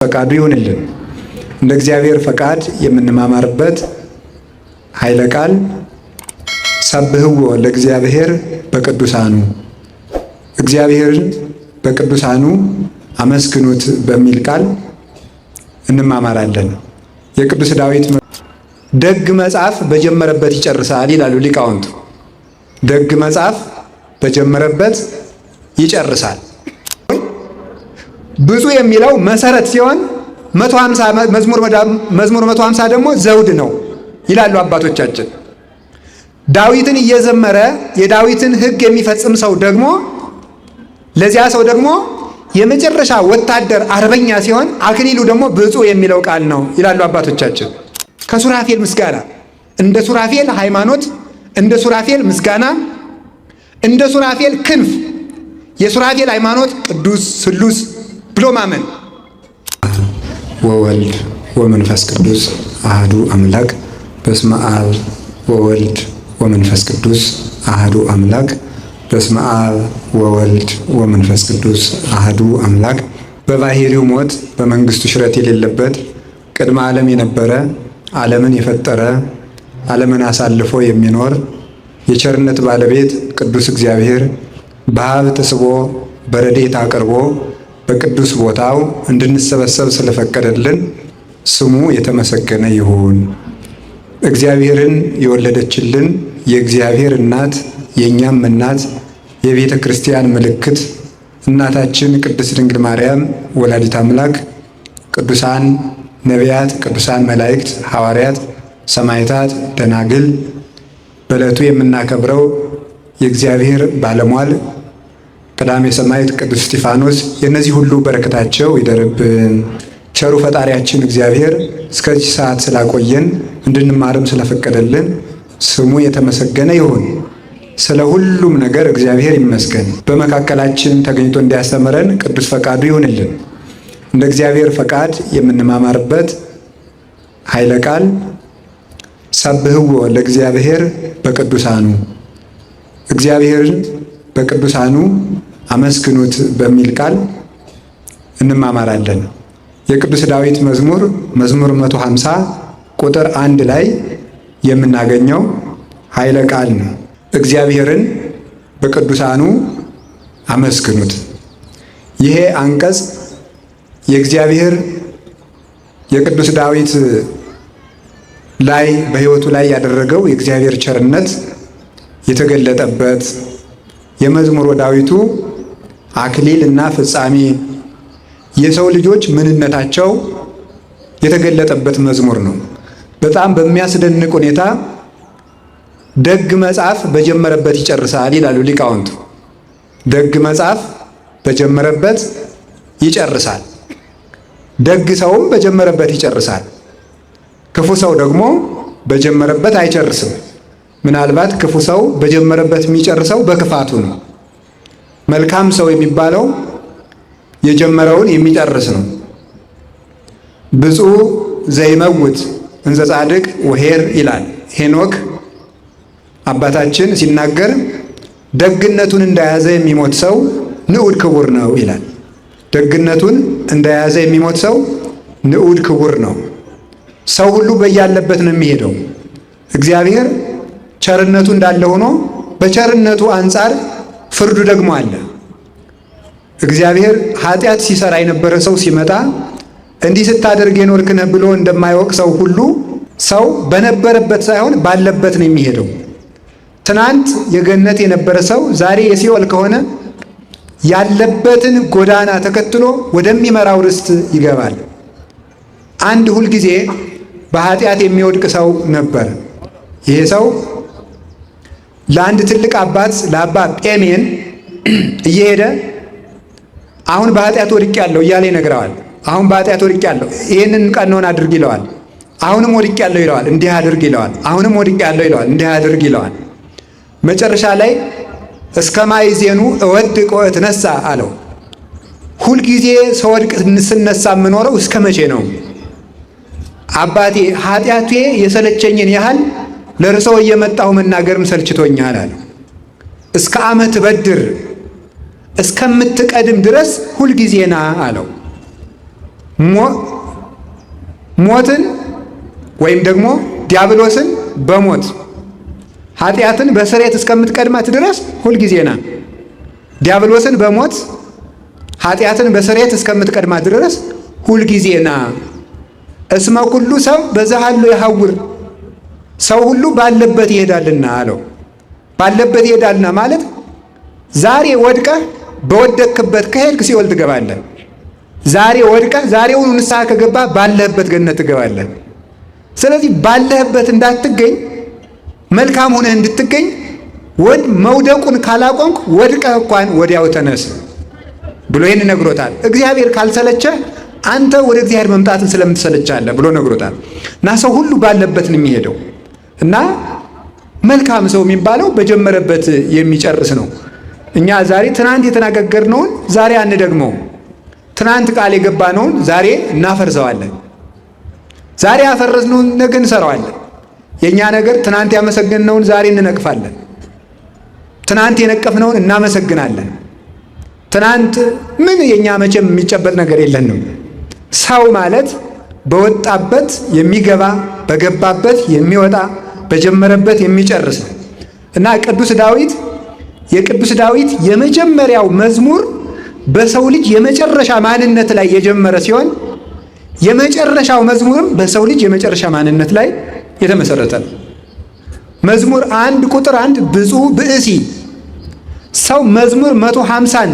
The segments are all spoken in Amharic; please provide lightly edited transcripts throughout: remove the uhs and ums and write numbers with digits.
ፈቃዱ ይሁንልን። እንደ እግዚአብሔር ፈቃድ የምንማማርበት ኃይለ ቃል ሰብህዎ ለእግዚአብሔር በቅዱሳኑ፣ እግዚአብሔርን በቅዱሳኑ አመስግኑት በሚል ቃል እንማማራለን። የቅዱስ ዳዊት ደግ መጽሐፍ በጀመረበት ይጨርሳል ይላሉ ሊቃውንቱ። ደግ መጽሐፍ በጀመረበት ይጨርሳል። ብፁዕ የሚለው መሰረት ሲሆን 150 መዝሙር 150 ደግሞ ዘውድ ነው ይላሉ አባቶቻችን። ዳዊትን እየዘመረ የዳዊትን ሕግ የሚፈጽም ሰው ደግሞ ለዚያ ሰው ደግሞ የመጨረሻ ወታደር አርበኛ ሲሆን አክሊሉ ደግሞ ብፁዕ የሚለው ቃል ነው ይላሉ አባቶቻችን። ከሱራፌል ምስጋና እንደ ሱራፌል ሃይማኖት፣ እንደ ሱራፌል ምስጋና፣ እንደ ሱራፌል ክንፍ፣ የሱራፌል ሃይማኖት ቅዱስ ስሉስ ብሎ ማመን። ወወልድ ወመንፈስ ቅዱስ አህዱ አምላክ። በስመ አብ ወወልድ ወመንፈስ ቅዱስ አህዱ አምላክ። በስመ አብ ወወልድ ወመንፈስ ቅዱስ አህዱ አምላክ። በባህሪው ሞት በመንግስቱ ሽረት የሌለበት፣ ቅድመ ዓለም የነበረ፣ ዓለምን የፈጠረ፣ ዓለምን አሳልፎ የሚኖር የቸርነት ባለቤት ቅዱስ እግዚአብሔር በሀብት ስቦ በረድኤት አቅርቦ በቅዱስ ቦታው እንድንሰበሰብ ስለፈቀደልን ስሙ የተመሰገነ ይሁን። እግዚአብሔርን የወለደችልን የእግዚአብሔር እናት፣ የእኛም እናት፣ የቤተ ክርስቲያን ምልክት እናታችን ቅድስት ድንግል ማርያም ወላዲት አምላክ፣ ቅዱሳን ነቢያት፣ ቅዱሳን መላእክት፣ ሐዋርያት፣ ሰማዕታት፣ ደናግል፣ በዕለቱ የምናከብረው የእግዚአብሔር ባለሟል ቀዳሜ ሰማዕት ቅዱስ እስጢፋኖስ፣ የእነዚህ ሁሉ በረከታቸው ይደርብን። ቸሩ ፈጣሪያችን እግዚአብሔር እስከዚህ ሰዓት ስላቆየን እንድንማርም ስለፈቀደልን ስሙ የተመሰገነ ይሁን። ስለ ሁሉም ነገር እግዚአብሔር ይመስገን። በመካከላችን ተገኝቶ እንዲያስተምረን ቅዱስ ፈቃዱ ይሁንልን። እንደ እግዚአብሔር ፈቃድ የምንማማርበት ኃይለ ቃል ሰብህዎ ለእግዚአብሔር በቅዱሳኑ፣ እግዚአብሔርን በቅዱሳኑ አመስግኑት በሚል ቃል እንማማራለን። የቅዱስ ዳዊት መዝሙር መዝሙር 150 ቁጥር 1 ላይ የምናገኘው ኃይለ ቃል ነው። እግዚአብሔርን በቅዱሳኑ አመስግኑት። ይሄ አንቀጽ የእግዚአብሔር የቅዱስ ዳዊት ላይ በሕይወቱ ላይ ያደረገው የእግዚአብሔር ቸርነት የተገለጠበት፣ የመዝሙረ ዳዊቱ አክሊል እና ፍጻሜ፣ የሰው ልጆች ምንነታቸው የተገለጠበት መዝሙር ነው። በጣም በሚያስደንቅ ሁኔታ ደግ መጽሐፍ በጀመረበት ይጨርሳል ይላሉ ሊቃውንቱ። ደግ መጽሐፍ በጀመረበት ይጨርሳል። ደግ ሰውም በጀመረበት ይጨርሳል። ክፉ ሰው ደግሞ በጀመረበት አይጨርስም። ምናልባት ክፉ ሰው በጀመረበት የሚጨርሰው በክፋቱ ነው። መልካም ሰው የሚባለው የጀመረውን የሚጨርስ ነው። ብፁዕ ዘይመውት እንዘ ጻድቅ ወሄር ይላል ሄኖክ አባታችን ሲናገር፣ ደግነቱን እንደያዘ የሚሞት ሰው ንዑድ ክቡር ነው ይላል። ደግነቱን እንደያዘ የሚሞት ሰው ንዑድ ክቡር ነው። ሰው ሁሉ በያለበት ነው የሚሄደው። እግዚአብሔር ቸርነቱ እንዳለ ሆኖ በቸርነቱ አንጻር ፍርዱ ደግሞ አለ። እግዚአብሔር ኃጢአት ሲሰራ የነበረ ሰው ሲመጣ እንዲህ ስታደርግ የኖርክ ነህ ብሎ እንደማይወቅ ሰው ሁሉ ሰው በነበረበት ሳይሆን ባለበት ነው የሚሄደው። ትናንት የገነት የነበረ ሰው ዛሬ የሲኦል ከሆነ ያለበትን ጎዳና ተከትሎ ወደሚመራው ርስት ይገባል። አንድ ሁልጊዜ በኃጢአት የሚወድቅ ሰው ነበር። ይሄ ሰው ለአንድ ትልቅ አባት ለአባ ጴሜን እየሄደ አሁን በኃጢአት ወድቄአለሁ እያለ ይነግረዋል። አሁን በኃጢአት ወድቄአለሁ፣ ይህንን ቀኖን አድርግ ይለዋል። አሁንም ወድቄአለሁ ይለዋል፣ እንዲህ አድርግ ይለዋል። አሁንም ወድቄአለሁ ይለዋል፣ እንዲህ አድርግ ይለዋል። መጨረሻ ላይ እስከ ማይዜኑ እወድቅ ወእትነሣ አለው። ሁልጊዜ ስወድቅ ስነሳ የምኖረው እስከ መቼ ነው? አባቴ፣ ኃጢአቴ የሰለቸኝን ያህል ለርሰው እየመጣሁ መናገርም ሰልችቶኛል አለው። እስከ ዓመት በድር እስከምትቀድም ድረስ ሁልጊዜ ና አለው። ሞትን ወይም ደግሞ ዲያብሎስን በሞት ኃጢአትን በስርየት እስከምትቀድማት ድረስ ሁልጊዜ ና። ዲያብሎስን በሞት ኃጢአትን በስርየት እስከምትቀድማት ድረስ ሁልጊዜ ና። እስመ ኩሉ ሰው በዛሃሎ ይሐውር፣ ሰው ሁሉ ባለበት ይሄዳልና አለው። ባለበት ይሄዳልና ማለት ዛሬ ወድቀህ በወደቅክበት ከሄድክ ሲኦል ትገባለህ። ዛሬ ወድቀህ ዛሬውኑ ንስሐ ከገባ ባለህበት ገነት ትገባለህ። ስለዚህ ባለህበት እንዳትገኝ መልካም ሆነህ እንድትገኝ ወድ መውደቁን ካላቆምክ ወድቀህ እንኳን ወዲያው ተነስ ብሎ ይህን ነግሮታል። እግዚአብሔር ካልሰለቸህ አንተ ወደ እግዚአብሔር መምጣትን ስለምትሰለቻለህ ብሎ ነግሮታል። እና ሰው ሁሉ ባለበት ነው የሚሄደው እና መልካም ሰው የሚባለው በጀመረበት የሚጨርስ ነው። እኛ ዛሬ ትናንት የተነጋገርነውን ዛሬ አንደግመው። ትናንት ቃል የገባነውን ዛሬ እናፈርሰዋለን። ዛሬ ያፈረስነውን ነገ እንሰራዋለን። የእኛ ነገር ትናንት ያመሰገንነውን ዛሬ እንነቅፋለን። ትናንት የነቀፍነውን እናመሰግናለን። ትናንት ምን የእኛ መቼም የሚጨበጥ ነገር የለንም። ሰው ማለት በወጣበት የሚገባ በገባበት የሚወጣ በጀመረበት የሚጨርስ ነው እና ቅዱስ ዳዊት የቅዱስ ዳዊት የመጀመሪያው መዝሙር በሰው ልጅ የመጨረሻ ማንነት ላይ የጀመረ ሲሆን የመጨረሻው መዝሙርም በሰው ልጅ የመጨረሻ ማንነት ላይ የተመሰረተ ነው። መዝሙር 1 ቁጥር 1 ብፁዕ ብእሲ ሰው መዝሙር 150ን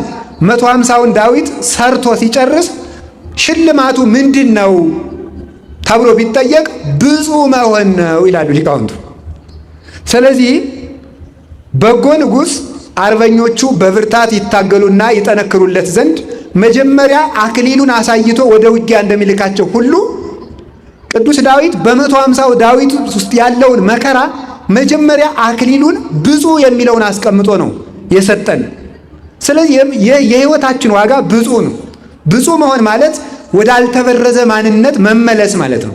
150ውን ዳዊት ሰርቶ ሲጨርስ ሽልማቱ ምንድን ነው ተብሎ ቢጠየቅ ብፁዕ መሆን ነው ይላሉ ሊቃውንቱ። ስለዚህ በጎ ንጉሥ አርበኞቹ በብርታት ይታገሉና ይጠነክሩለት ዘንድ መጀመሪያ አክሊሉን አሳይቶ ወደ ውጊያ እንደሚልካቸው ሁሉ ቅዱስ ዳዊት በ150ው ዳዊት ውስጥ ያለውን መከራ መጀመሪያ አክሊሉን ብፁዕ የሚለውን አስቀምጦ ነው የሰጠን። ስለዚህ የሕይወታችን ዋጋ ብፁዕ ነው። ብፁዕ መሆን ማለት ወዳልተበረዘ ማንነት መመለስ ማለት ነው።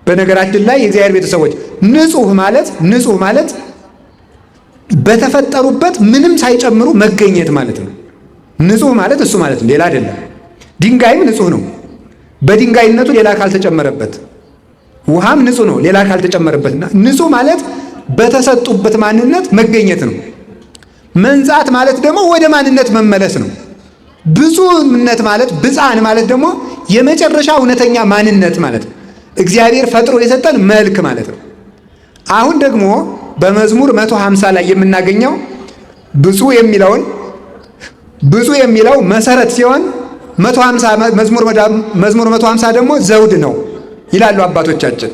በነገራችን ላይ የእግዚአብሔር ቤተሰቦች ንጹህ ማለት ንጹህ ማለት በተፈጠሩበት ምንም ሳይጨምሩ መገኘት ማለት ነው። ንጹህ ማለት እሱ ማለት ነው፣ ሌላ አይደለም። ድንጋይም ንጹህ ነው፣ በድንጋይነቱ ሌላ ካልተጨመረበት። ውሃም ንጹህ ነው፣ ሌላ ካልተጨመረበት። ንጹህ ማለት በተሰጡበት ማንነት መገኘት ነው። መንጻት ማለት ደግሞ ወደ ማንነት መመለስ ነው። ብፁዕነት ማለት ብፅዓን ማለት ደግሞ የመጨረሻ እውነተኛ ማንነት ማለት ነው። እግዚአብሔር ፈጥሮ የሰጠን መልክ ማለት ነው። አሁን ደግሞ በመዝሙር 150 ላይ የምናገኘው ብፁዕ የሚለውን ብፁዕ የሚለው መሰረት ሲሆን 150 መዝሙር 150 ደግሞ ዘውድ ነው ይላሉ አባቶቻችን።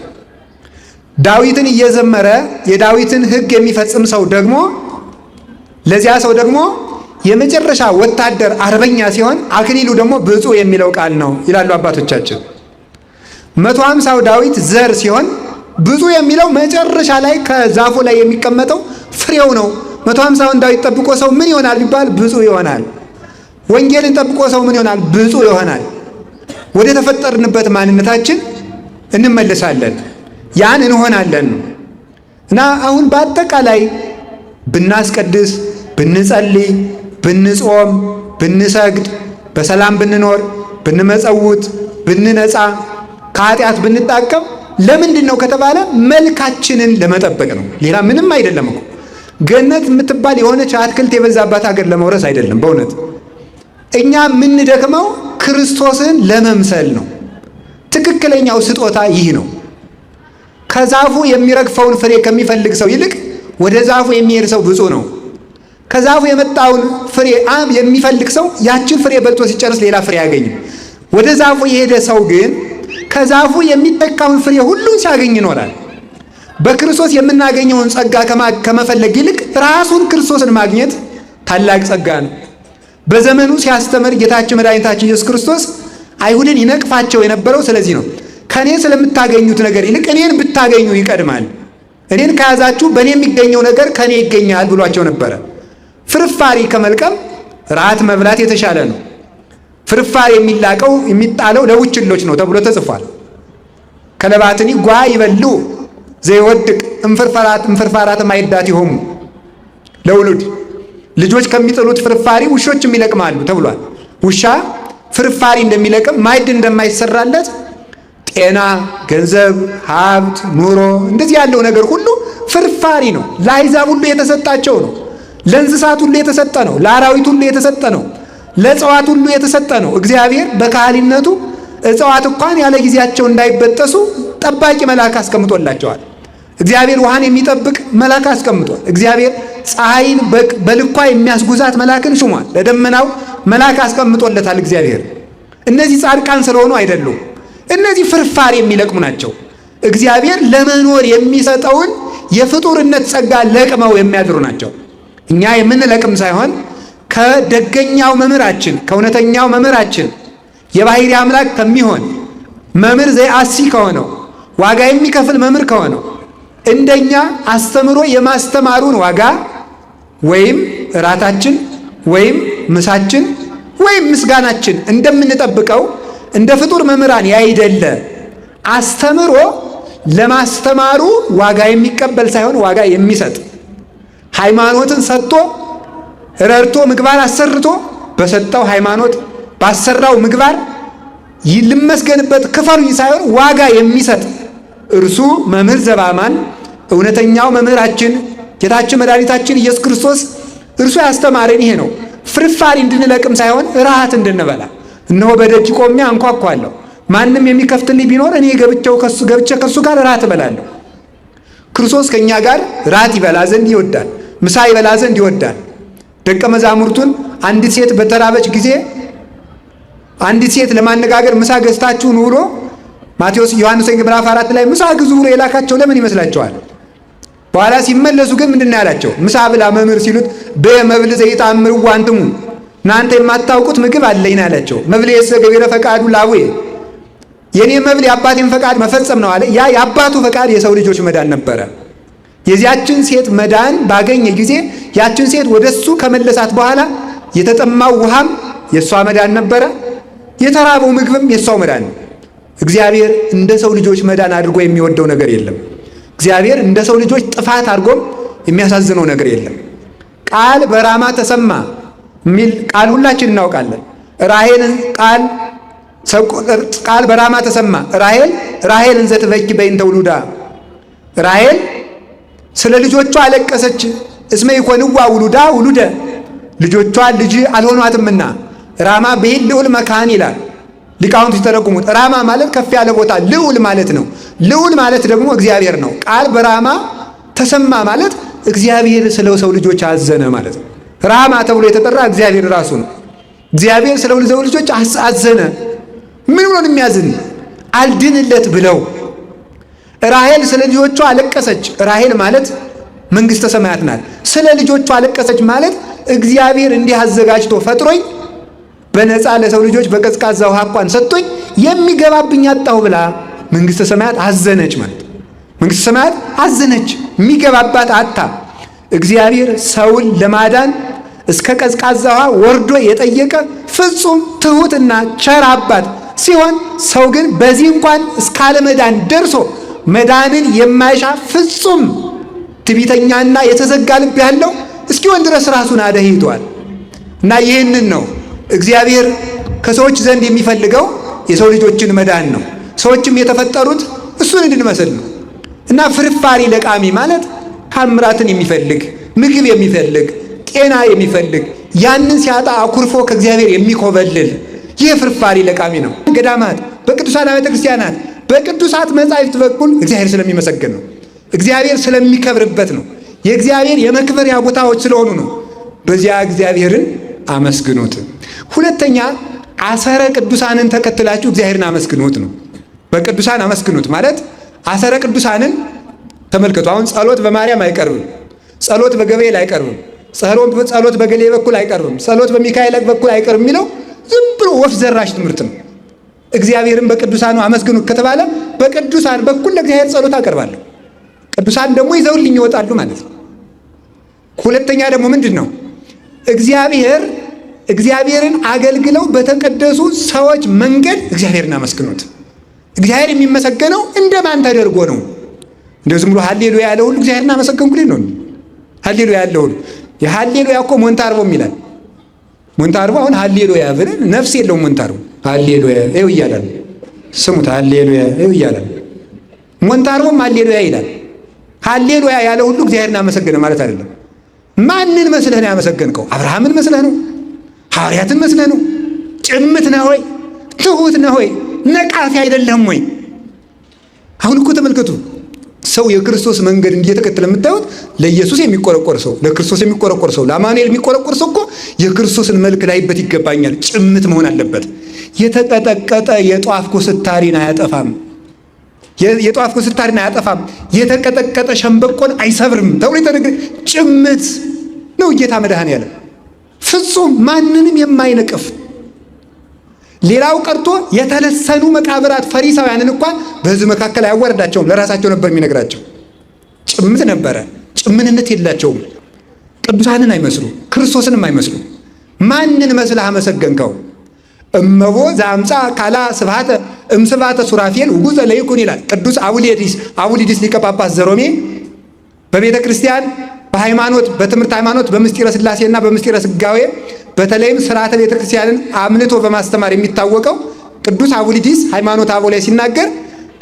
ዳዊትን እየዘመረ የዳዊትን ሕግ የሚፈጽም ሰው ደግሞ ለዚያ ሰው ደግሞ የመጨረሻ ወታደር አርበኛ ሲሆን አክሊሉ ደግሞ ብፁዕ የሚለው ቃል ነው ይላሉ አባቶቻችን። 150ው ዳዊት ዘር ሲሆን ብፁዕ የሚለው መጨረሻ ላይ ከዛፉ ላይ የሚቀመጠው ፍሬው ነው። 150ውን ዳዊት ጠብቆ ሰው ምን ይሆናል ቢባል ብፁዕ ይሆናል። ወንጌልን ጠብቆ ሰው ምን ይሆናል? ብፁዕ ይሆናል። ወደ ተፈጠርንበት ማንነታችን እንመለሳለን። ያን እንሆናለን ነው እና አሁን በአጠቃላይ ብናስቀድስ፣ ብንጸልይ፣ ብንጾም፣ ብንሰግድ፣ በሰላም ብንኖር፣ ብንመጸውት፣ ብንነጻ፣ ከኃጢአት ብንጣቀም ለምንድን ነው ከተባለ መልካችንን ለመጠበቅ ነው። ሌላ ምንም አይደለም እኮ። ገነት የምትባል የሆነች አትክልት የበዛባት ሀገር ለመውረስ አይደለም። በእውነት እኛ የምንደክመው ክርስቶስን ለመምሰል ነው። ትክክለኛው ስጦታ ይህ ነው። ከዛፉ የሚረግፈውን ፍሬ ከሚፈልግ ሰው ይልቅ ወደ ዛፉ የሚሄድ ሰው ብፁዕ ነው። ከዛፉ የመጣውን ፍሬ የሚፈልግ ሰው ያችን ፍሬ በልቶ ሲጨርስ ሌላ ፍሬ አያገኝም። ወደ ዛፉ የሄደ ሰው ግን ከዛፉ የሚተካውን ፍሬ ሁሉን ሲያገኝ ይኖራል። በክርስቶስ የምናገኘውን ጸጋ ከመፈለግ ይልቅ ራሱን ክርስቶስን ማግኘት ታላቅ ጸጋ ነው። በዘመኑ ሲያስተምር ጌታችን መድኃኒታችን ኢየሱስ ክርስቶስ አይሁድን ይነቅፋቸው የነበረው ስለዚህ ነው። ከእኔ ስለምታገኙት ነገር ይልቅ እኔን ብታገኙ ይቀድማል፣ እኔን ከያዛችሁ በእኔ የሚገኘው ነገር ከእኔ ይገኛል ብሏቸው ነበረ። ፍርፋሪ ከመልቀም ራት መብላት የተሻለ ነው። ፍርፋሪ የሚላቀው የሚጣለው ለቡችሎች ነው ተብሎ ተጽፏል። ከለባትኒ ጓ ይበሉ ዘይወድቅ እንፍርፋራት ማይዳት ይሆሙ ለውሉድ ልጆች ከሚጥሉት ፍርፋሪ ውሾችም ይለቅማሉ ተብሏል። ውሻ ፍርፋሪ እንደሚለቅም ማዕድ እንደማይሰራለት ጤና፣ ገንዘብ፣ ሀብት፣ ኑሮ እንደዚህ ያለው ነገር ሁሉ ፍርፋሪ ነው። ለአሕዛብ ሁሉ የተሰጣቸው ነው። ለእንስሳት ሁሉ የተሰጠ ነው። ለአራዊት ሁሉ የተሰጠ ነው። ለእጽዋት ሁሉ የተሰጠ ነው። እግዚአብሔር በካህሊነቱ እጽዋት እንኳን ያለ ጊዜያቸው እንዳይበጠሱ ጠባቂ መልአክ አስቀምጦላቸዋል። እግዚአብሔር ውሃን የሚጠብቅ መልአክ አስቀምጧል። እግዚአብሔር ፀሐይን በልኳ የሚያስጉዛት መልአክን ሹሟል። ለደመናው መልአክ አስቀምጦለታል እግዚአብሔር። እነዚህ ጻድቃን ስለሆኑ አይደሉም። እነዚህ ፍርፋሪ የሚለቅሙ ናቸው። እግዚአብሔር ለመኖር የሚሰጠውን የፍጡርነት ጸጋ ለቅመው የሚያድሩ ናቸው። እኛ የምንለቅም ሳይሆን ከደገኛው መምህራችን ከእውነተኛው መምህራችን የባሕርይ አምላክ ከሚሆን መምህር ዘአሲ ከሆነው ዋጋ የሚከፍል መምህር ከሆነው እንደኛ አስተምሮ የማስተማሩን ዋጋ ወይም እራታችን ወይም ምሳችን ወይም ምስጋናችን እንደምንጠብቀው እንደ ፍጡር መምህራን ያይደለ አስተምሮ ለማስተማሩ ዋጋ የሚቀበል ሳይሆን ዋጋ የሚሰጥ ሃይማኖትን ሰጥቶ ረድቶ ምግባር አሰርቶ በሰጠው ሃይማኖት ባሰራው ምግባር ልመስገንበት ክፈሉኝ ሳይሆን ዋጋ የሚሰጥ እርሱ መምህር ዘበአማን እውነተኛው መምህራችን ጌታችን መድኃኒታችን ኢየሱስ ክርስቶስ እርሱ ያስተማረን ይሄ ነው። ፍርፋሪ እንድንለቅም ሳይሆን ራሃት እንድንበላ። እነሆ በደጅ ቆሜ አንኳኳለሁ፣ ማንም የሚከፍትልኝ ቢኖር እኔ ገብቼ ከሱ ጋር ራት እበላለሁ። ክርስቶስ ከእኛ ጋር ራት ይበላ ዘንድ ይወዳል። ምሳ ይበላ ዘንድ ይወዳል። ደቀ መዛሙርቱን አንዲት ሴት በተራበች ጊዜ አንዲት ሴት ለማነጋገር ምሳ ገዝታችሁ ኑ ብሎ ማቴዎስ ዮሐንስ ወንጌል ምዕራፍ 4 ላይ ምሳ ግዙ ብሎ የላካቸው ለምን ይመስላቸዋል? በኋላ ሲመለሱ ግን ምንድን ነው ያላቸው? ምሳ ብላ መምህር ሲሉት በመብል ዘይጣምር ዋንትሙ እናንተ የማታውቁት ምግብ አለኝ አላቸው። መብል የሰገቢረ ፈቃዱ ላቡዬ የኔ መብል የአባቴን ፈቃድ መፈጸም ነው አለ። ያ የአባቱ ፈቃድ የሰው ልጆች መዳን ነበረ። የዚያችን ሴት መዳን ባገኘ ጊዜ ያችን ሴት ወደሱ ከመለሳት በኋላ የተጠማው ውሃም የእሷ መዳን ነበረ፣ የተራበው ምግብም የእሷው መዳን ነው። እግዚአብሔር እንደ ሰው ልጆች መዳን አድርጎ የሚወደው ነገር የለም። እግዚአብሔር እንደ ሰው ልጆች ጥፋት አድርጎም የሚያሳዝነው ነገር የለም። ቃል በራማ ተሰማ የሚል ቃል ሁላችን እናውቃለን። ራሔልን ቃል በራማ ተሰማ ራሔል ራሔል እንዘ ትበኪ በእንተ ውሉዳ፣ ራሔል ስለ ልጆቿ አለቀሰች። እስመ ይኮንዋ ውሉዳ ውሉደ፣ ልጆቿ ልጅ አልሆኗትምና። ራማ ብሂል ልዑል መካን ይላል ሊቃውንቱ ሲተረጉሙት። ራማ ማለት ከፍ ያለ ቦታ ልዑል ማለት ነው። ልዑል ማለት ደግሞ እግዚአብሔር ነው። ቃል በራማ ተሰማ ማለት እግዚአብሔር ስለ ሰው ልጆች አዘነ ማለት ነው። ራማ ተብሎ የተጠራ እግዚአብሔር ራሱ ነው። እግዚአብሔር ስለ ሰው ልጆች አዘነ። ምን ብሎ ነው የሚያዝን? አልድንለት ብለው። ራሔል ስለ ልጆቿ አለቀሰች። ራሔል ማለት መንግሥተ ሰማያት ናት። ስለ ልጆቿ አለቀሰች ማለት እግዚአብሔር እንዲህ አዘጋጅቶ ፈጥሮኝ በነፃ ለሰው ልጆች በቀዝቃዛ ውሃ እንኳን ሰጥቶኝ የሚገባብኝ አጣሁ ብላ መንግሥተ ሰማያት አዘነች ማለት። መንግሥተ ሰማያት አዘነች፣ የሚገባባት አታ። እግዚአብሔር ሰውን ለማዳን እስከ ቀዝቃዛ ውሃ ወርዶ የጠየቀ ፍጹም ትሑትና ቸር አባት ሲሆን ሰው ግን በዚህ እንኳን እስካለመዳን ደርሶ መዳንን የማይሻ ፍጹም ትዕቢተኛና የተዘጋ ልብ ያለው እስኪሆን ድረስ ራሱን አደህይቷል። እና ይህንን ነው እግዚአብሔር ከሰዎች ዘንድ የሚፈልገው የሰው ልጆችን መዳን ነው። ሰዎችም የተፈጠሩት እሱን እንድንመስል ነው። እና ፍርፋሪ ለቃሚ ማለት ታምራትን የሚፈልግ ምግብ የሚፈልግ ጤና የሚፈልግ ያንን ሲያጣ አኩርፎ ከእግዚአብሔር የሚኮበልል ይህ ፍርፋሪ ለቃሚ ነው። ገዳማት፣ በቅዱሳን አብያተ ክርስቲያናት፣ በቅዱሳት መጻሕፍት በኩል እግዚአብሔር ስለሚመሰገን ነው። እግዚአብሔር ስለሚከብርበት ነው። የእግዚአብሔር የመክበሪያ ቦታዎች ስለሆኑ ነው። በዚያ እግዚአብሔርን አመስግኑት። ሁለተኛ አሰረ ቅዱሳንን ተከትላችሁ እግዚአብሔርን አመስግኑት ነው። በቅዱሳን አመስግኑት ማለት አሰረ ቅዱሳንን ተመልከቱ። አሁን ጸሎት በማርያም አይቀርብም። ጸሎት በገብርኤል አይቀርብም። ጸሎት በገሌ በኩል አይቀርብም። ጸሎት በሚካኤል በኩል አይቀርብም የሚለው ዝም ብሎ ወፍ ዘራሽ ትምህርት ነው። እግዚአብሔርን በቅዱሳኑ አመስግኑት ከተባለ በቅዱሳን በኩል ለእግዚአብሔር ጸሎት አቀርባለሁ። ቅዱሳን ደግሞ ይዘውልኝ ይወጣሉ ማለት ነው። ሁለተኛ ደግሞ ምንድን ነው? እግዚአብሔርን አገልግለው በተቀደሱ ሰዎች መንገድ እግዚአብሔርን አመስግኑት። እግዚአብሔር የሚመሰገነው እንደማን ተደርጎ ነው? እንደው ዝም ብሎ ሀሌሉያ ያለ ሁሉ እግዚአብሔርን አመሰገንኩ ነው። ሀሌሉያ ያለ ሁሉ የሀሌሉያ እኮ ሞንታርቦም ይላል። ሞንታርቦ አሁን ሀሌሉያ ብለን ነፍስ የለውም ሞንታርቦ። ሃሌሉያ ይኸው እያለ ነው። ስሙት፣ ሃሌሉያ ይኸው እያለ ነው። ሞንታርቦም ሃሌሉያ ይላል። ሃሌሉያ ያለ ሁሉ እግዚአብሔርን አመሰገነ ማለት አይደለም። ማንን መስለህ ነው ያመሰገንከው? አብርሃምን መስለህ ነው? ሐዋርያትን መስለህ ነው? ጭምት ነህ ወይ? ትሁት ነህ ወይ? ነቃፊ አይደለም ወይ? አሁን እኮ ተመልከቱ፣ ሰው የክርስቶስ መንገድ እየተከተለ የምታዩት ለኢየሱስ የሚቆረቆር ሰው፣ ለክርስቶስ የሚቆረቆር ሰው፣ ለአማኑኤል የሚቆረቆር ሰው እኮ የክርስቶስን መልክ ላይበት ይገባኛል። ጭምት መሆን አለበት። የተቀጠቀጠ የጧፍ ኩስታሪን አያጠፋም። የጧፍ ኩስታሪን አያጠፋም። የተቀጠቀጠ ሸምበቆን አይሰብርም ተብሎ የተነገረ ጭምት ነው ጌታ መድኃኔዓለም፣ ፍጹም ማንንም የማይነቅፍ። ሌላው ቀርቶ የተለሰኑ መቃብራት ፈሪሳውያንን እንኳን በሕዝብ መካከል አያዋርዳቸውም። ለራሳቸው ነበር የሚነግራቸው። ጭምት ነበረ። ጭምንነት የላቸውም። ቅዱሳንን አይመስሉ፣ ክርስቶስንም አይመስሉ። ማንን መስለህ አመሰገንከው? እመቦ ዘአምጻ ካላ ስብሐተ እምስብሐተ ሱራፌል ውጉዘ ለይኩን ይላል ቅዱስ አቡሊዲስ። አቡሊዲስ ሊቀ ጳጳስ ዘሮሜ በቤተ ክርስቲያን በሃይማኖት፣ በትምህርት ሃይማኖት፣ በምስጢረ ሥላሴና በምስጢረ ሥጋዌ፣ በተለይም ስርዓተ ቤተ ክርስቲያንን አምንቶ በማስተማር የሚታወቀው ቅዱስ አቡሊዲስ ሃይማኖተ አበው ላይ ሲናገር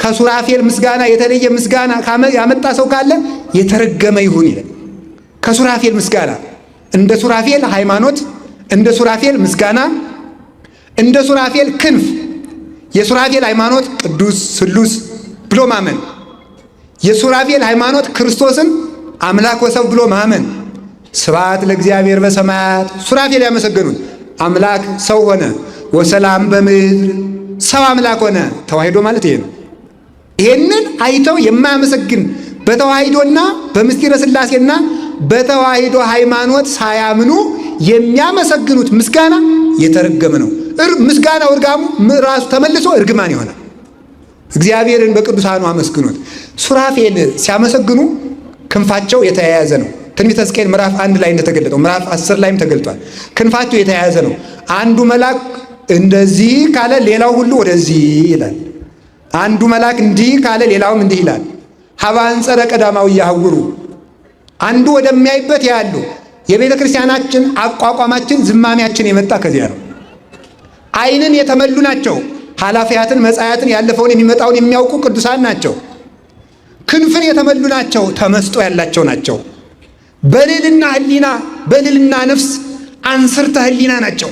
ከሱራፌል ምስጋና የተለየ ምስጋና ያመጣ ሰው ካለ የተረገመ ይሁን ይላል። ከሱራፌል ምስጋና፣ እንደ ሱራፌል ሃይማኖት፣ እንደ ሱራፌል ምስጋና፣ እንደ ሱራፌል ክንፍ፣ የሱራፌል ሃይማኖት ቅዱስ ስሉስ ብሎ ማመን፣ የሱራፌል ሃይማኖት ክርስቶስን አምላክ ወሰብ ብሎ ማመን፣ ስብሐት ለእግዚአብሔር በሰማያት፣ ሱራፌል ያመሰገኑት አምላክ ሰው ሆነ፣ ወሰላም በምድር፣ ሰው አምላክ ሆነ። ተዋሂዶ ማለት ይሄ ነው። ይሄንን አይተው የማያመሰግን፣ በተዋሂዶና በምስጢረ ሥላሴና በተዋሂዶ ሃይማኖት ሳያምኑ የሚያመሰግኑት ምስጋና የተረገመ ነው። ምስጋናው እርጋሙ ራሱ ተመልሶ እርግማን ይሆናል። እግዚአብሔርን በቅዱሳኑ አመስግኑት። ሱራፌል ሲያመሰግኑ ክንፋቸው የተያያዘ ነው። ትንቢተ ሕዝቅኤል ምዕራፍ 1 ላይ እንደተገለጠው ምዕራፍ 10 ላይም ተገልጧል። ክንፋቸው የተያያዘ ነው። አንዱ መልአክ እንደዚህ ካለ ሌላው ሁሉ ወደዚህ ይላል። አንዱ መልአክ እንዲህ ካለ ሌላውም እንዲህ ይላል። ሀበ አንጸረ ቀዳማዊ ያህውሩ፣ አንዱ ወደሚያይበት ያሉ። የቤተ ክርስቲያናችን አቋቋማችን ዝማሚያችን የመጣ ከዚያ ነው። ዓይንን የተመሉ ናቸው። ኃላፊያትን መጻያትን ያለፈውን የሚመጣውን የሚያውቁ ቅዱሳን ናቸው። ክንፍን የተመሉ ናቸው። ተመስጦ ያላቸው ናቸው። በልዕልና ሕሊና፣ በልዕልና ነፍስ፣ አንስርተ ሕሊና ናቸው።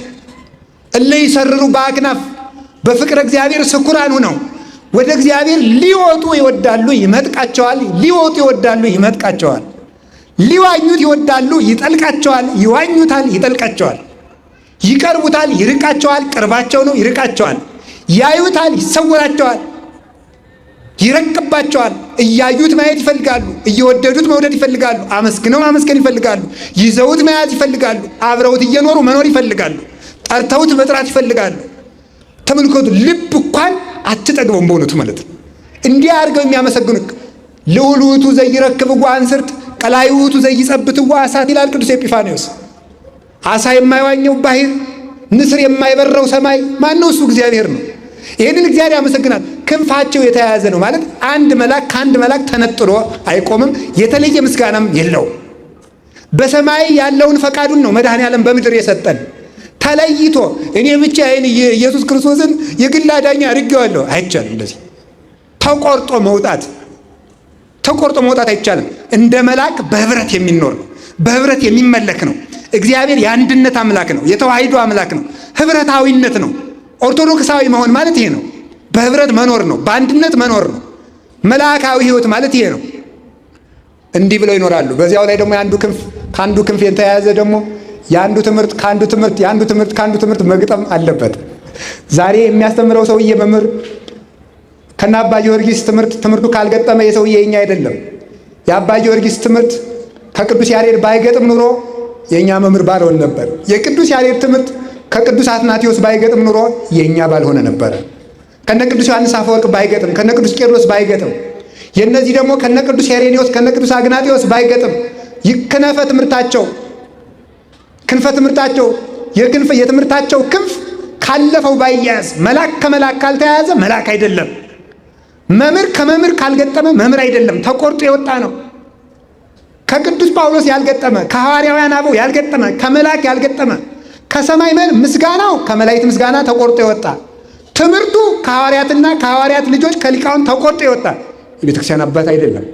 እለ ይሰርሩ በአክናፍ፣ በፍቅረ እግዚአብሔር ስኩራን ሁነው ወደ እግዚአብሔር ሊወጡ ይወዳሉ፣ ይመጥቃቸዋል። ሊወጡ ይወዳሉ፣ ይመጥቃቸዋል። ሊዋኙት ይወዳሉ፣ ይጠልቃቸዋል። ይዋኙታል፣ ይጠልቃቸዋል። ይቀርቡታል፣ ይርቃቸዋል። ቅርባቸው ነው፣ ይርቃቸዋል። ያዩታል፣ ይሰወራቸዋል፣ ይረቅባቸዋል። እያዩት ማየት ይፈልጋሉ። እየወደዱት መውደድ ይፈልጋሉ። አመስግነው ማመስገን ይፈልጋሉ። ይዘውት መያዝ ይፈልጋሉ። አብረውት እየኖሩ መኖር ይፈልጋሉ። ጠርተውት መጥራት ይፈልጋሉ። ተመልከቱ፣ ልብ እንኳን አትጠግበውም በእውነቱ ማለት ነው። እንዲህ አድርገው የሚያመሰግኑ ልዑል ውእቱ ዘይረክብዋ አንስርት፣ ቀላይ ውእቱ ዘይጸብትዋ እሳት ይላል ቅዱስ ኤጲፋንዮስ። አሳ የማይዋኘው ባህር፣ ንስር የማይበረው ሰማይ ማን ነው? እሱ እግዚአብሔር ነው። ይህንን እግዚአብሔር ያመሰግናል። ክንፋቸው የተያያዘ ነው ማለት አንድ መልአክ ከአንድ መልአክ ተነጥሎ አይቆምም። የተለየ ምስጋናም የለውም። በሰማይ ያለውን ፈቃዱን ነው መድኃኔዓለም በምድር የሰጠን። ተለይቶ እኔ ብቻዬን ኢየሱስ ክርስቶስን የግል አዳኝ አድርጌዋለሁ አይቻልም። እንደዚህ ተቆርጦ መውጣት፣ ተቆርጦ መውጣት አይቻልም። እንደ መልአክ በህብረት የሚኖር ነው። በህብረት የሚመለክ ነው። እግዚአብሔር የአንድነት አምላክ ነው። የተዋሂዶ አምላክ ነው። ህብረታዊነት ነው። ኦርቶዶክሳዊ መሆን ማለት ይሄ ነው። በህብረት መኖር ነው። በአንድነት መኖር ነው። መልአካዊ ህይወት ማለት ይሄ ነው። እንዲህ ብለው ይኖራሉ። በዚያው ላይ ደግሞ የአንዱ ክንፍ ከአንዱ ክንፍ የተያያዘ ደግሞ የአንዱ ትምህርት ከአንዱ ትምህርት፣ የአንዱ ትምህርት ከአንዱ ትምህርት መግጠም አለበት። ዛሬ የሚያስተምረው ሰውዬ መምህር ከነ አባ ጊዮርጊስ ትምህርት ትምህርቱ ካልገጠመ የሰውዬ የኛ አይደለም። የአባ ጊዮርጊስ ትምህርት ከቅዱስ ያሬድ ባይገጥም ኑሮ የኛ መምህር ባልሆን ነበር። የቅዱስ ያሬድ ትምህርት ከቅዱስ አትናቴዎስ ባይገጥም ኑሮ የኛ ባልሆነ ነበረ። ከነ ቅዱስ ዮሐንስ አፈወርቅ ባይገጥም፣ ከነ ቅዱስ ቄርሎስ ባይገጥም፣ የነዚህ ደግሞ ከነ ቅዱስ ሄሬኔዎስ፣ ከነ ቅዱስ አግናጤዎስ ባይገጥም፣ ይክነፈ ትምህርታቸው፣ ክንፈ ትምህርታቸው፣ የክንፈ የትምህርታቸው ክንፍ ካለፈው ባይያያዝ፣ መልአክ ከመልአክ ካልተያያዘ መልአክ አይደለም። መምህር ከመምህር ካልገጠመ መምህር አይደለም፣ ተቆርጦ የወጣ ነው። ከቅዱስ ጳውሎስ ያልገጠመ፣ ከሐዋርያውያን አበው ያልገጠመ፣ ከመልአክ ያልገጠመ፣ ከሰማይ መን ምስጋናው ከመላእክት ምስጋና ተቆርጦ የወጣ፣ ትምህርቱ ከሐዋርያትና ከሐዋርያት ልጆች ከሊቃውን ተቆርጦ የወጣ የቤተክርስቲያን አባት አይደለም።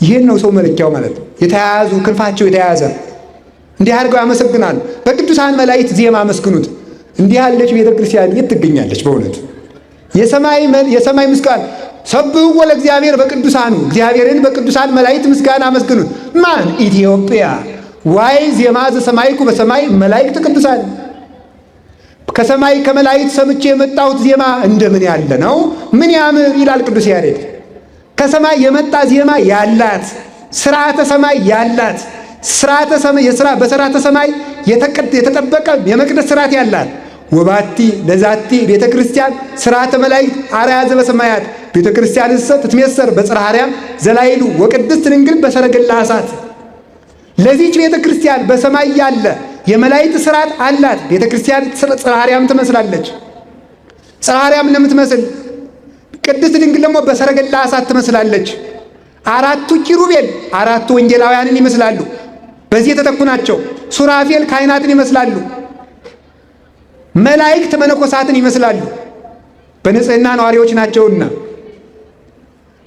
ይህን ነው ሰው መለኪያው ማለት ነው። የተያያዙ ክንፋቸው የተያያዘ እንዲህ አድርገው ያመሰግናሉ። በቅዱሳን መላእክት ዜማ አመስግኑት። እንዲህ ያለች ቤተክርስቲያን የት ትገኛለች? በእውነት የሰማይ ምስጋና ሰብሕዎ ለእግዚአብሔር በቅዱሳኑ፣ እግዚአብሔርን በቅዱሳን መላእክት ምስጋና አመስግኑት። ማን? ኢትዮጵያ። ዋይ ዜማ ዘሰማይኩ በሰማይ መላእክት ቅዱሳን፣ ከሰማይ ከመላእክት ሰምቼ የመጣሁት ዜማ እንደምን ያለ ነው፣ ምን ያምር ይላል ቅዱስ ያሬድ። ከሰማይ የመጣ ዜማ ያላት፣ ስርዓተ ሰማይ ያላት፣ ስርዓተ ሰማይ የሥራ በስርዓተ ሰማይ የተጠበቀ የመቅደስ ስርዓት ያላት፣ ወባቲ ለዛቲ ቤተ ክርስቲያን ስርዓተ መላእክት አርአያ ዘበሰማያት፣ ቤተ ክርስቲያን ትትሜሰር በጽርሐ አርያም ዘላይሉ ወቅድስት ድንግል በሰረገላ እሳት። ለዚህች ቤተ ክርስቲያን በሰማይ ያለ የመላእክት ስርዓት አላት። ቤተ ክርስቲያን ጽርሐ አርያም ትመስላለች። ጽርሐ አርያም እንደምትመስል ቅድስት ድንግል ደግሞ በሰረገላ እሳት ትመስላለች። አራቱ ኪሩቤል አራቱ ወንጌላውያንን ይመስላሉ። በዚህ የተተኩ ናቸው። ሱራፌል ካህናትን ይመስላሉ። መላእክት መነኮሳትን ይመስላሉ። በንጽህና ነዋሪዎች ናቸውና።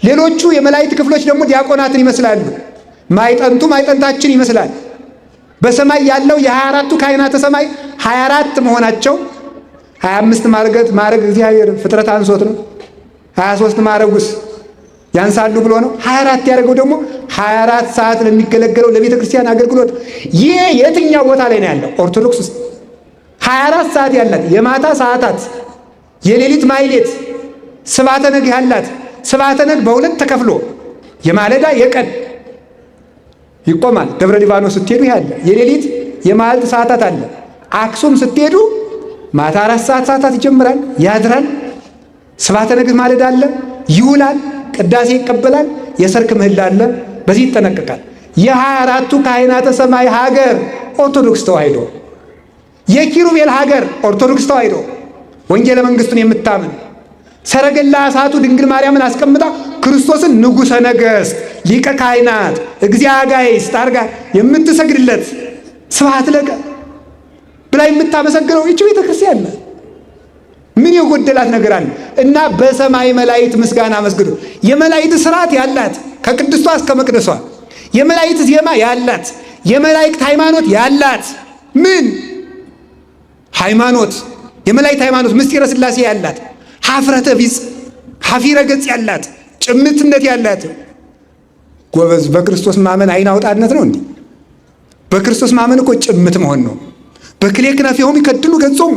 ሌሎቹ የመላእክት ክፍሎች ደግሞ ዲያቆናትን ይመስላሉ። ማዕጠንቱ ማዕጠንታችን ይመስላል። በሰማይ ያለው የ24ቱ ካህናተ ሰማይ 24 መሆናቸው፣ 25 ማርገት ማድረግ እግዚአብሔር ፍጥረት አንሶት ነው። 23 ማድረጉስ ያንሳሉ ብሎ ነው። 24 ያደረገው ደግሞ 24 ሰዓት ለሚገለገለው ለቤተ ክርስቲያን አገልግሎት። ይህ የትኛው ቦታ ላይ ነው ያለው? ኦርቶዶክስ ውስጥ 24 ሰዓት ያላት፣ የማታ ሰዓታት፣ የሌሊት ማኅሌት፣ ስብሐተ ነግህ ያላት፣ ስብሐተ ነግህ በሁለት ተከፍሎ የማለዳ የቀን ይቆማል። ደብረ ሊባኖስ ስትሄዱ ይሄ አለ። የሌሊት የመዓልት ሰዓታት አለ። አክሱም ስትሄዱ ማታ 4 ሰዓት ሰዓታት ይጀምራል፣ ያድራል። ስብሐተ ነግህ ማለዳ አለ፣ ይውላል፣ ቅዳሴ ይቀበላል፣ የሰርክ ምህላ አለ። በዚህ ይጠነቀቃል። የ24ቱ ካህናተ ሰማይ ሀገር ኦርቶዶክስ ተዋሕዶ፣ የኪሩቤል ሀገር ኦርቶዶክስ ተዋሕዶ፣ ወንጌለ መንግስቱን የምታምን፣ ሰረገላ እሳቱ ድንግል ማርያምን አስቀምጣ ክርስቶስን ንጉሠ ነገሥት ሊቀ ካህናት እግዚአ አጋዕዝት አድርጋ የምትሰግድለት፣ ስብሐት ለከ ብላ የምታመሰግነው ይቺ ቤተ ክርስቲያን ናት። ምን የጎደላት ነገር አለ? እና በሰማይ መላእክት ምስጋና አመስግኑ። የመላእክት ስርዓት ያላት ከቅድስቷ እስከ መቅደሷ፣ የመላእክት ዜማ ያላት፣ የመላእክት ሃይማኖት ያላት፣ ምን ሃይማኖት? የመላእክት ሃይማኖት ምስጢረ ሥላሴ ያላት፣ ሀፍረተ ቢጽ ሀፊረ ገጽ ያላት፣ ጭምትነት ያላት። ጎበዝ፣ በክርስቶስ ማመን አይን አውጣነት ነው እንዴ? በክርስቶስ ማመን እኮ ጭምት መሆን ነው። በክልኤ ክነፊሆሙ ይከድኑ ገጾሙ፣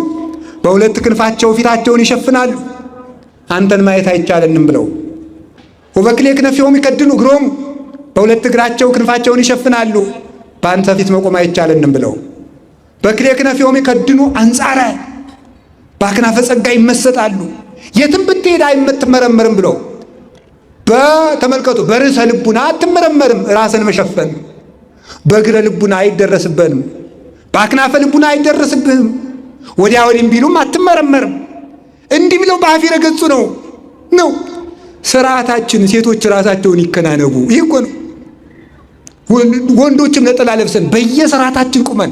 በሁለት ክንፋቸው ፊታቸውን ይሸፍናሉ፣ አንተን ማየት አይቻለንም ብለው። ወበክልኤ ክነፊሆሙ ይከድኑ እግሮሙ፣ በሁለት እግራቸው ክንፋቸውን ይሸፍናሉ፣ በአንተ ፊት መቆም አይቻለንም ብለው። በክልኤ ክነፊሆሙ ይከድኑ አንጻረ፣ በአክናፈ ጸጋ ይመሰጣሉ፣ የትም ብትሄድ አይመትመረመርም ብለው። በተመልከቱ፣ በርዕሰ ልቡና አትመረመርም፣ ራስን መሸፈን። በእግረ ልቡና አይደረስብንም፣ በአክናፈ ልቡና አይደረስብህም። ወዲያ ወዲህም ቢሉም አትመረመርም። እንዲህ ብለው በአፊረ ገጹ ነው ነው ስርዓታችን። ሴቶች ራሳቸውን ይከናነቡ። ይህ እኮ ነው። ወንዶችም ነጠላ ለብሰን በየስርዓታችን ቁመን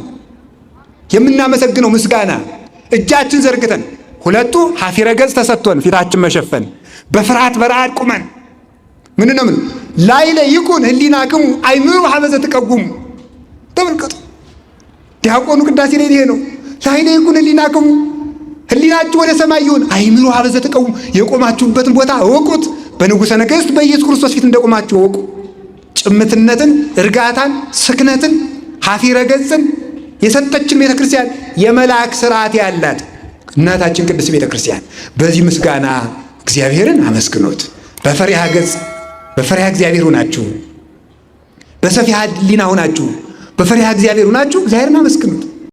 የምናመሰግነው ምስጋና እጃችን ዘርግተን፣ ሁለቱ ሀፊረ ገጽ ተሰጥቶን ፊታችን መሸፈን፣ በፍርሃት በረአድ ቁመን ምን ነው ምን ላይለ ይኩን ህሊናክሙ አይምሩ ሀበዘ ትቀጉሙ። ተመልከቱ፣ ዲያቆኑ ቅዳሴ ላይ ይሄ ነው። ላይለ ይኩን ህሊናክሙ፣ ህሊናችሁ ወደ ሰማይ ይሁን። አይምሩ ሀበዘ ትቀጉሙ፣ የቆማችሁበትን ቦታ እወቁት። በንጉሠ ነገሥት በኢየሱስ ክርስቶስ ፊት እንደቆማችሁ እወቁ። ጭምትነትን፣ እርጋታን፣ ስክነትን፣ ሀፊረ ገጽን የሰጠችን ቤተክርስቲያን፣ የመልአክ ስርዓት ያላት እናታችን ቅድስት ቤተክርስቲያን፣ በዚህ ምስጋና እግዚአብሔርን አመስግኑት። በፈሪሃ ገጽ፣ በፈሪሃ እግዚአብሔር ሆናችሁ፣ በሰፊሃ ሕሊና ሆናችሁ፣ በፈሪሃ እግዚአብሔር ሆናችሁ እግዚአብሔርን አመስግኑት።